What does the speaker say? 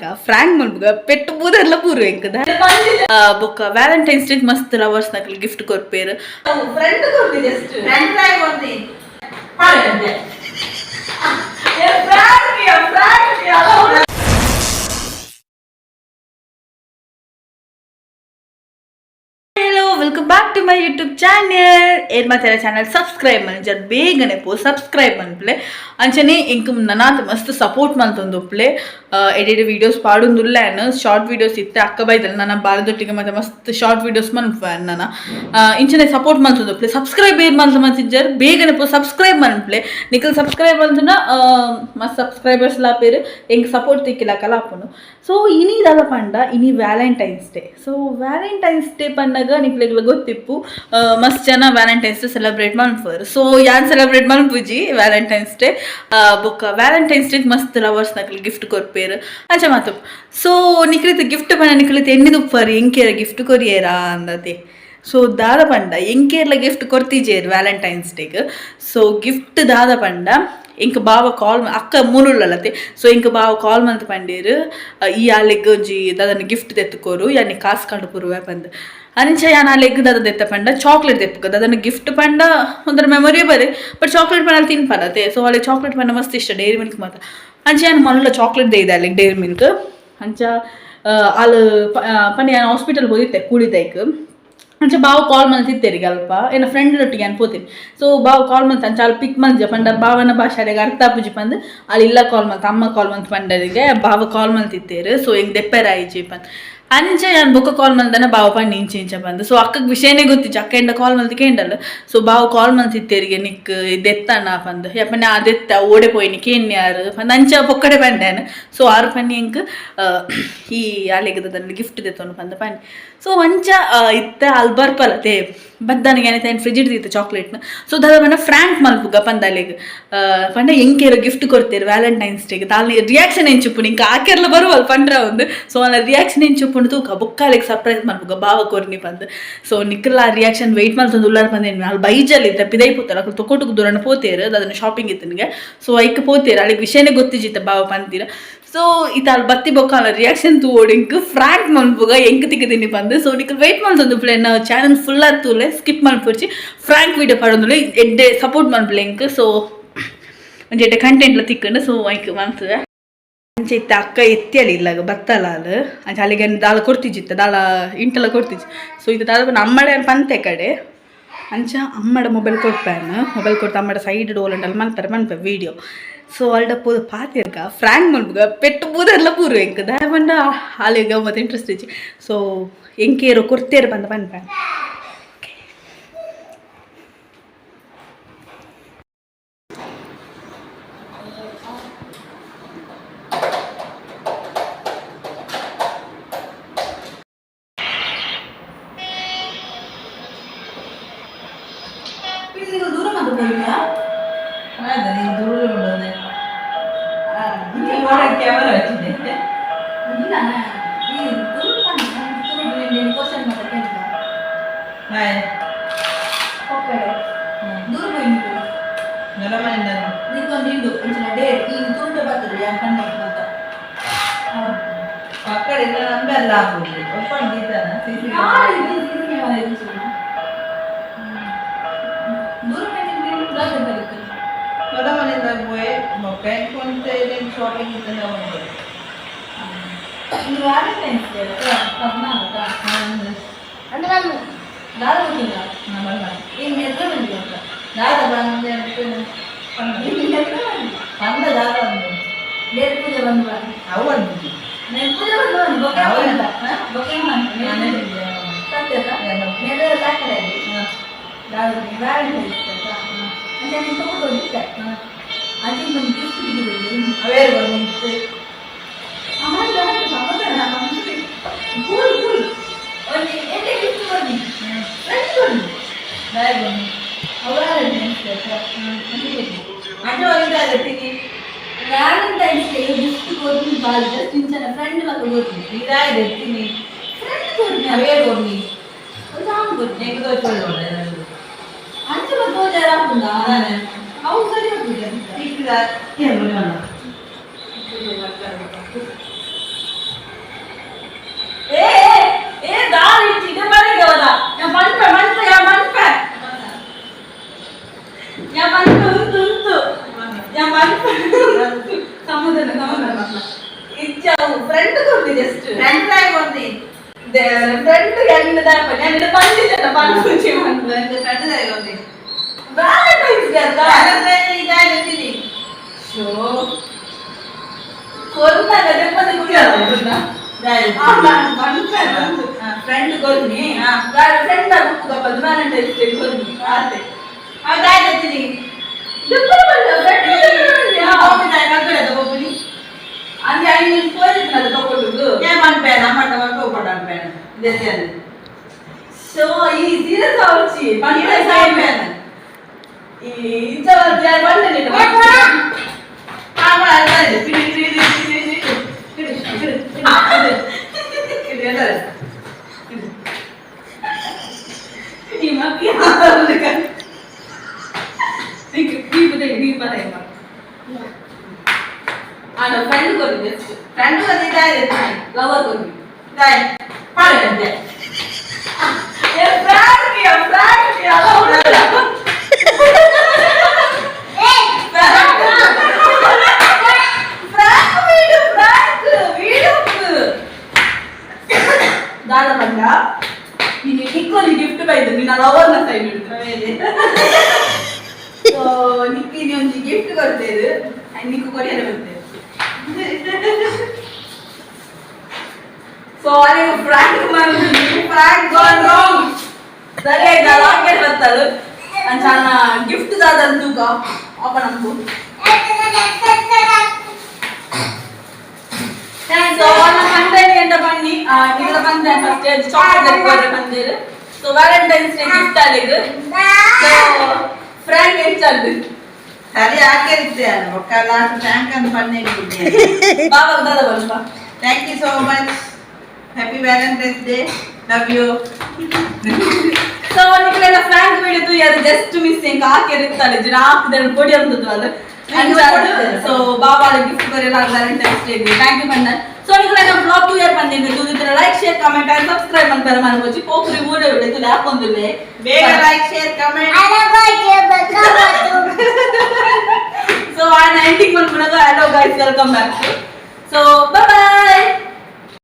ಪಾತೆರ್ಗ Frank ಮಲ್ಪುಗ ಪೆಟ್ಟು ಬೂದರ್ಲ ಪೂರು ಎಂಕದ. ಬೊಕ್ಕ ವ್ಯಾಲೆಂಟೈನ್ಸ್ ಡೇ ಮಸ್ತ್ ಲವರ್ಸ್ ನಕಲ್ ಗಿಫ್ಟ್ ಕೊರ್ಪೇರು. ಫ್ರೆಂಡ್ ಕೊರ್ತಿ just. Hello, welcome back to my YouTube channel. ಏರ್ ಮಾತಾಡ ಚಾನಲ್ ಸಬ್ಸ್ಕ್ರೈಬ್ ಮಲ್ಜರ್ ಬೇಗನೆ ಪೋ ಸಬ್ಸ್ಕ್ರೈಬ್ ಮನ್ಪ್ಲೆ. ಅಂಚನೆ ಎಂಕ್ ನನಾತ್ ಮಸ್ತ್ ಸಪೋರ್ಟ್ ಮಲ್ತೊಂದುಪ್ಲೆ. ಎಡೆಡ್ ವೀಡಿಯೋಸ್ ಪಾಡೊಂದುಲ್ಲೆ. ಶಾರ್ಟ್ ವೀಡಿಯೋಸ್ ಇತ್ತೆ ಅಕ್ಕ ಬೈದಲ್ ನನ್ನ ಬಾಲದೊಟ್ಟಿಗೆ ಮತ್ತೆ ಮಸ್ತ್ ಶಾರ್ಟ್ ವೀಡಿಯೋಸ್ ಮನ್ಪುವೆ ನನ್ನ. ಇಂಚನೆ ಸಪೋರ್ಟ್ ಮಲ್ತೊಂದುಪ್ಲೆ. ಸಬ್ಸ್ಕ್ರೈಬ್ ಏರ್ ಮಲ್ತ ಮಲ್ತಿಜ್ಜರ್ ಬೇಗನೆ ಪೋ ಸಬ್ಸ್ಕ್ರೈಬ್ ಮನ್ಪ್ಲೆ. ನಿಕಲ್ ಸಬ್ಸ್ಕ್ರೈಬ್ ಮಲ್ತುನ ಮಸ್ತ್ ಸಬ್ಸ್ಕ್ರೈಬರ್ಸ್ ಲಾಪೇರು, ಎಂಕ್ ಸಪೋರ್ಟ್ ತಿಕ್ಕಿಲಕಲ ಆಪುಂಡು. ಸೊ ಇನಿ ದಾದ ಪಂಡ ಇನಿ Valentine's day. So Valentine's day ಪನ್ನಗ ನಿಕ್ಲೆಗ್ಲ ಗೊತ್ತಿಪ್ಪು, ಮಸ್ತ್ ಜನ ವ್ಯಾಲೆಂಟೈನ್ಸ್ ಡೇ ಸೆಲೆಬ್ರೇಟ್ ಮನ್ಪುವರು. ಸೊ ಯಾನ್ ಸೆಲೆಬ್ರೇಟ್ ಮನ್ಪುಜಿ ವ್ಯಾಲೆಂಟೈನ್ಸ್ ಡೇ. ಬೊಕ್ಕ ವ್ಯಾಲೆಂಟೈನ್ಸ್ ಡೇ ಮಸ್ತ್ ಲವರ್ಸ್ ನಕಲ್ ಗಿಫ್ಟ್ ಕೊರ್ಪೇರು ಅಂಚ ಮಾತು. ಸೊ ನಿಕ್ಲಿತ್ ಗಿಫ್ಟ್ ಪಂಡ ನಿಕ್ಲಿತ್ ಎನ್ನಿದುಪ್ಪರ್ ಎಂಕೇರ ಗಿಫ್ಟ್ ಕೊರಿಯೇರಾ ಅಂದತೆ. ಸೊ ದಾದ ಪಂಡ ಎಂಕೇರ್ಲ ಗಿಫ್ಟ್ ಕೊರ್ತಿಜೇರ್ ವ್ಯಾಲೆಂಟೈನ್ಸ್ ಡೇಗ್. ಸೊ ಗಿಫ್ಟ್ ದಾದ ಪಂಡ ಎಂಕ್ ಬಾವ ಕಾಲ್, ಅಕ್ಕ ಮೂಲುಳ್ಳಲತೆ. ಸೊ ಎಂಕ್ ಬಾವ ಕಾಲ್ ಮಂತ್ ಪಂಡೇರು, ಈ ಆಲೆಗ್ ಒಂಜಿ ದಾದನ ಗಿಫ್ಟ್ ದೆತ್ತುಕೋರು, ಯಾನಿ ಕಾಸು ಕಂಡು ಪುರುವೆ ಪಂದ್. ಅಂಚ ಯಾನ್ ಆಲೆಗ್ ದಾದ ದೆತ್ತ ಪಂಡ ಚಾಕ್ಲೇಟ್ ದೆಪ್ಪುಗ. ದಾದನ ಗಿಫ್ಟ್ ಪಂಡ ಒಂಥರ ಮೆಮೊರಿ ಬರೆ, ಬಟ್ ಚಾಕ್ಲೇಟ್ ಪಂಡ ತಿನ್ಪಲತೆ. ಸೊ ಅಲೆ ಚಾಕ್ಲೇಟ್ ಪಂಡ ಮಸ್ತ್ ಇಷ್ಟ, ಡೈರಿ ಮಿಲ್ಕ್ ಮಾತ. ಅಂಚ ಯಾನ್ ಮಲ್ಲ ಚಾಕ್ಲೇಟ್ ದೇಯ್ದೆ ಅಲ್ಲಿಗೆ, ಡೈರಿ ಮಿಲ್ಕ್. ಅಂಚ ಆಲ್ ಪಂಡ ಯಾನ್ ಹಾಸ್ಪಿಟಲ್ ಹೋದಿತ್ತೆ ಕೂಡಿದೈಕ್. ಅಂಚ ಬಾವ ಕಾಲ್ ಮಲ್ತಿತ್ತೆರಿಗೆ ಅಲ್ಪ ಎನ್ನ ಫ್ರೆಂಡ್ ಒಟ್ಟಿಗೆ ಅನ್ಪೋತೀನಿ. ಸೊ ಬಾವ ಕಾಲ್ ಮಲ್ತ, ಅಂಚ ಅಲ್ಲಿ ಪಿಕ್ ಮಲ್ಜ. ಪಂಡ ಬಾವನ ಭಾಷೆಗೆ ಅರ್ಥ ಆಪುಜಿ ಪಂದ್ ಅಲ್ಲಿ ಇಲ್ಲ ಕಾಲ್ ಮಲ್ತ, ಅಮ್ಮ ಕಾಲ್ ಮಲ್ತ ಪಂಡರಿಗೆ ಬಾವ ಕಾಲ್ ಮಲ್ತಿತ್ತೇರು, ಸೊ ಹೆಂಗ್ ದೆಪ್ಪೆರಾಯಿಜಿ ಪಂದ್. ಅಂಚ ಯಾನ್ ಬೊಕ್ಕ ಕಾಲ್ ಮಲ್ದನ ಬಾವ ಪಂಡ ಇಂಚ ಇಂಚ ಬಂದು. ಸೊ ಅಕ್ಕಗ್ ವಿಷಯನೇ ಗೊತ್ತಿಜ್ಜಿ. ಅಕ್ಕ ಎಂಡ ಕಾಲ್ ಮಲ್ತಿ ಕೇಂಡಲ್ಲ. ಸೊ ಬಾವ ಕಾಲ್ ಮಲ್ತಿತ್ತೇರಿಗೆ, ನಿಕ್ ದೆತ್ತಣ್ಣ ಪಂದ್. ಯಪ್ಪನೆ ಆ ದೆತ್ತ ಓಡೆ ಪೋಯಿನಿ ಕೇನ್ಯಾರು ಪಂದ್ ಅಂಚ ಪೊಕ್ಕಡೆ ಪಂಡೇನು. ಸೊ ಆರು ಪನ್ನಿ ಎಂಕ್ ಈ ಅಲೆಗದ ಗಿಫ್ಟ್ ದೆತ್ತೊಂಡು ಪಂದ ಪನ್ನಿ. ಸೊ ಅಂಚ ಇತ್ತೆ ಅಲ್ಲಿ ಬರ್ಪಲತೆ ಬದ್ದಾನಿಗೆ ಏನಾಯ್ತು ಫ್ರಿಜ್ ಇಡ್ದಿತ್ತು ಚಾಕ್ಲೇಟ್ನ. ಸೊ ದಾದ ಪಂಡ ಫ್ರಾಂಕ್ ಮಲ್ಪುಗ ಪಂದ ಅಲೆಗ್. ಪಂಡ ಎಂಕೇರ ಗಿಫ್ಟ್ ಕೊಡ್ತೇರು ವ್ಯಾಲೆಂಟೈನ್ಸ್ ಡೇಗೆ, ದಾಲ್ ರಿಯಾಕ್ಷನ್ ಎಂಚುಪ್ಪು ನಿಂಕ ಆಕೆರ್ಲ ಬರುವಲ್ ಪಂಡ್ರ ಒಂದು. ಸೊ ಅಲ್ಲ ರಿಯಾಕ್ಷನ್ ಎಂಚುಪ್ಪುಂಡು ತೂಕ, ಬೊಕ್ಕ ಅಲೆಗ್ ಸರ್ಪ್ರೈಸ್ ಮಲ್ಪುಗ ಬಾವ ಕೊರ್ನಿ ಪಂದ್. ಸೊ ನಿಕ್ಕಲ್ಲ ರಿಯಾಕ್ಷನ್ ವೆಯ್ಟ್ ಮಲ್ತೊಂದು ಉಲ್ಲಾರ ಪಂದೇನು. ಅಲ್ಲಿ ಬೈಜಲ್ ಇತ್ತ ಪಿದೈ ಪೋತಾರ ಅಕುಲು ತೊಕೊಟುಕು ದೂರನ ಪೋತೇರು, ಅದನ್ನ ಶಾಪಿಂಗ್ ಇತ್ತನಿಗೆ. ಸೊ ಐಕ್ ಪೋತೇರು, ಅಲ್ಲಿಗೆ ವಿಷಯನೇ ಗೊತ್ತಿಜಿತ್ತ ಬಾವ ಪಂತೀರ. ಸೊ ಇತ್ತ ಅಲ್ಲಿ ಬತ್ತಿ ಬೊಕ್ಕ ಅಲ್ಲ ರಿಯಾಕ್ಷನ್ ತೂವೋಡು, ಫ್ರಾಂಕ್ ಮನ್ಪುಗ ಎಂಕ್ ತಿಕ್ಕದಿನಿ ಪಂದ್. ಸೊ ನಿಕ್ಕಲ್ ವೆಯ್ಟ್ ಮಲ್ತೊಂದು ಪ್ಲೇನ್ ಚಾನಲ್ ಫುಲ್ ಆತೂಲೆ, ಸ್ಕಿಪ್ ಮಲ್ಪುರ್ಚಿ. ಫ್ರಾಂಕ್ ವೀಡಿಯೋ ಪಾಡೊಂದುಲೆ. ಎಡ್ಡೆ ಸಪೋರ್ಟ್ ಮನ್ಪುಲೆ ಎಂಕ್. ಸೊ ಒಂಜಿ ಎಡ್ಡೆ ಕಂಟೆಂಟ್ಲ ತಿಕ್ಕಂಡು. ಸೊ ಐಕ್ ಮನ್ಸುವೆ. ಅಂಚ ಇತ್ತೆ ಅಕ್ಕ ಎತ್ತಿಯಲಿ ಇಲ್ಲಾಗ ಬತ್ತಲ ಅಲ್. ಅಂಚ ಅಲ್ಲಿಗೆ ದಾಲ ಕೊಡ್ತಿಜಿತ್ತ ದಾಲ ಇಂಟಲ ಕೊಡ್ತಿಜ್ಜಿ. ಸೊ ಇದು ದಾಲ ಅಮ್ಮಡೆ ಪಂತೆ ಕಡೆ. ಅಂಚ ಅಮ್ಮಡ ಮೊಬೈಲ್ ಕೊಡ್ಪೇನು, ಮೊಬೈಲ್ ಕೊಡ್ತು ಅಮ್ಮಡ ಸೈಡ್ ಡೋಲಂಡಲ್ಲಿ ಮನ್ಪರೆ ಮನ್ಪೆ ವೀಡಿಯೋ. ಸೊ ಅಲ್ಡ ಪೋದು ಪಾತೆರ್ಗ ಫ್ರಾಂಕ್ ಮಲ್ಪುಗ ಪೆಟ್ಟು ಬೂದರ್ಲ ಪೂರು ಎಂಕ್ ದಾಯ ಪಂಡ ಆಲೆಗ್ ಮತ್ತೆ ಇಂಟ್ರೆಸ್ಟ್ ಇಜ್ಜಿ. ಸೊ ಎಂಕೇರು ಕೊರ್ತೇರು ಪಂದ ಪನ್ಪೆ. ದೂರ ಮಾತ್ರ ಪೋಯಿನಾ? ನೀನು ದೂರ ಉಂಟು ಕ್ಯಾಮರಾ ಹಚ್ಚಿದೆ. ಇಲ್ಲ, ಈ ತುಳು ತುಳು ಕ್ವಶನ್ ಮಾತ್ರ ಕೇಳ್ತಾ. ಒಕ್ಕಡೆ ದೂರ ಪೋಯಿನಿ. ನೆಲಮನೆಯಿಂದ. ನಿಂಗೊಂದು ಇಂಡು ಅಂಚಿನ ಡೇಟ್ ಈ ತುಳುಟ ಬರ್ತದೆ ಯಾನ್ ಪಂಡ ಅಂತ. ಪಕ್ಕಡೆ ಇಲ್ಲ ನಂಬೆಲ್ಲ ಆಗ್ಬೋದು ಒಪ್ಪಂಡು ಗೀತನ ಸಿಸಿ. ದೂರ ಪೋಯಿನಿ. ನೆಲಮನೆಯಿಂದ ಪೋಯೆ ಮೊಕ್ಕ ಕೊಂತೆ ಶಾಪಿಂಗ್ ಇತ್ತಂದ ಉಂಟು. ಇದು ವ್ಯಾಲೆಂಟೈನ್ಸ್ ಡೇ 14. ದಾದ ಗೊತ್ತಿಲ್ಲ. ಈ ನೆದ್ರ ಬಂದಿ ಅಂತ. ದಾದ ಬಂದೆ. ಈ ನೆದ್ರ ಬಂದಿ. ಬಂದ ದಾದ ಬಂದು. ಬೇರೆ ಪೂಜೆ ಬಂದು ಬನ್ನಿ. ಅವು ಬಂದಿದ್ದು. నేను ಪೂಜೆ ಬಂದು ಬನ್ನಿ ಬೊಕ್ಕೆ ಹೌದಾ? ಬೊಕ್ಕೆ. ಸತ್ಯದ ನೆಲ ದಾಖಲೆ ದಾದ ವ್ಯಾಲೆಂಟೈನ್ಸ್ ಡೇ ಅಂತ ನೀನು ತಗೊಂಡು ಹೋಗಿದ್ದೆ. ಅದಕ್ಕೆ ಒಂದು ಗಿಫ್ಟ್ ಸಿಕ್ಕಿದೆ. ಅವೇರು ಬಂದಿತ್ತು. ಕೂಲ್ ಕೂಲ್ ಒಂದು ಎಣ್ಣೆ ಗಿಫ್ಟ್ ಕೊಡಿ, ಫ್ರೆಂಡ್ ಕೊಡಿ. ದಾಯ ಬಂದು. Valentine's day. ಅಂಚೆ ಹೋಗಿದ್ದಾರೆ ತಿನ್ನಿ. ವ್ಯಾಲೆಂಟೈನ್ಸ್ ಡೇ ಗಿಫ್ಟ್ ಕೊಡ್ತೀನಿ ಬಾಲ್ ಜಸ್ಟ್ ಇಂಚನ ಫ್ರೆಂಡ್ ಮಕ್ಕ ಕೊಡ್ತೀನಿ. ಇದಾಗಿದೆ ತಿನ್ನಿ. ಫ್ರೆಂಡ್ ಕೊಡ್ತೀನಿ. ಅವೇರು ಕೊಡ್ನಿ. ಒಂದು ಆನ್ ಕೊಡ್ತೀನಿ. ಹೆಂಗ್ ತೋಚೋದು. ಅಂಚೆ ಮತ್ತೆ ಹೋಜಾರ ಹಾಕುಂದ ಅವು ಸರಿ ಹೋಗುದು. ಇಚ್ಛಾವು ಫ್ರೆಂಡ್ ಕೊರ್ನಿ ಜಸ್ಟ್. ಫ್ರೆಂಡ್ ತಾಯಿ ಕೊರ್ನಿ. ಫ್ರೆಂಡ್ ಹೆಂಗ್ ದಾಯಪ್ಪ ನಾನು ಬಂದಿದ್ದಲ್ಲ ಪನ್ಪುಜಿ ಮಂದ. ಫ್ರೆಂಡ್ ತಾಯಿ ಕೊರ್ನಿ. ವ್ಯಾಲೆಂಟೈನ್ಸ್ ಡೇ ಅಲ್ಲ. ವ್ಯಾಲೆಂಟೈನ್ ಇದಾಯ್ ಬಂದಿನಿ. ಶೋ ಕೊರ್ನಾಗ ನೆಮ್ಮದಿ ಕುಡಿಯೋದು. ಫ್ರೆಂಡ್ ಕೊರ್ನಿ. ಫ್ರೆಂಡ್ ಆಗುತ್ತಪ್ಪ ವ್ಯಾಲೆಂಟೈನ್ಸ್ ಡೇ ಕೊರ್ನಿ ಆತೆ. ಅವ್ ದಾಯ್ ದೆತ್ತಿನಿ? ಅಂದ್ರೆ ಐದು ಪೋಲಿಸ್ನಲ್ಲ ತಗೊಳ್ಳುದು. ഞാൻ പൺപേന അമ്മട്ട പൺപ പൺപേന ഇതൊക്കെയാണ്. ಸೊ ಈ ಸೀರಿಯಸ್ ಆವಚ್ಚಿ ಪಂಪೆ ಸಾಯ್ಪೇನ ಈ ಇಂಚ ಬಂದ. ಈ ಮಕ್ಕಿ ಫ್ರೆಂಡ್ ಕೊಡಿ. ಫ್ರೆಂಡ್ ಬಂದಿದ್ದಾರೆ. ಲವರ್ ಕೊಡಿ. ಪಾಡಂತೆ. ಫ್ರಾಂಕ್ ಫ್ರಾಂಕ್ ಅಲ್ಲ. ಫ್ರಾಂಕ್ ವೀಡು ಫ್ರಾಂಕ್ ವೀಡು ದಾದ ಬಂದ ನೀನು ನಿಕ್ಕೊಂದು ಗಿಫ್ಟ್ ಬೈದು ನಿನ್ನ ಲವರ್ನ ಸೈಡ್ ಹಿಡಿದು. ಸೊ ನಿಕ್ಕಿ ಒಂಜಿ ಗಿಫ್ಟ್ ಕೊಡ್ತೇವೆ, ನಿಕ್ಕು ಕೊರಿಯರ್ ಬರ್ತೇವೆ. ಸೊ ಅಲ್ಲಿ ಫ್ರಾಂಕ್ ಫ್ರಾಂಕ್ ಗಾನ್ ರಾಂಗ್. ಸರಿ ಆಯ್ತಾ? ಲಾಕೆಟ್ ಬರ್ತದೆ ಅಂಚಾನ ಗಿಫ್ಟ್ ದಾದ ತೂಕ ಓಪನ್ ಅಂಕು. ಸೊ ನಮ್ಮ ಪಂಡನಿ ಅಂತ ಬನ್ನಿ ನಿಗಳ ಬಂದ ಫಸ್ಟ್ ಚಾಕ್ಲೇಟ್ ಕೊಡ್ರೆ ಬಂದಿರು. ಸೊ ವ್ಯಾಲೆಂಟೈನ್ಸ್ ಡೇ ಗಿಫ್ಟ್ ಅಲ್ಲಿಗೆ. ಸೊ ಫ್ರಾಂಕ್ ಹೆಚ್ಚದ್ದು. ಸರಿ ಹಾಕಿರುತ್ತೆ ಒಕ್ಕ ಲಾಸ್ಟ್ thank ಅಂತ ಪನ್ನೆ. ಬಾಬಾ ದಾದ ಬನ್ನಿ. Thank you so much, happy Valentine's Day, love you. So ನಿಗಳೆಲ್ಲ Frank ವಿಡಿಯೋ ಅದು ಜಸ್ಟ್ ಮಿಸ್ ಎಂಕ್ ಹಾಕಿರುತ್ತಾರೆ ಜನ ಹಾಕಿದ್ರೆ ಪೊಡಿ ಅಂತದ್ದು ಅದು. ಸೊ ಬಾಬಾ ಗಿಫ್ಟ್ ಬರೆಯಲ್ಲ ವ್ಯಾಲೆಂಟೈನ್ಸ್ ಡೇ thank you ಬಂದ. ಸೊ ನಿಗಳೆಲ್ಲ ಬ್ಲಾಗ್ ಟು ಇಯರ್ ಬಂದಿದ್ದು like, share, comment and subscribe ಅಂತಾರೆ ಮನಕೋಚಿ ಪೋಕ್ರಿ ಊಡೆ ಉಳಿತು ಹಾಕೊಂದಿಲ್ಲ. ಬೇಗ ಲೈಕ್, ಶೇರ್, ಕಮೆಂಟ್. ಸೊ ಆ ending ಬಂದ್ಬಿಡೋದು. Hello guys, welcome back. So bye.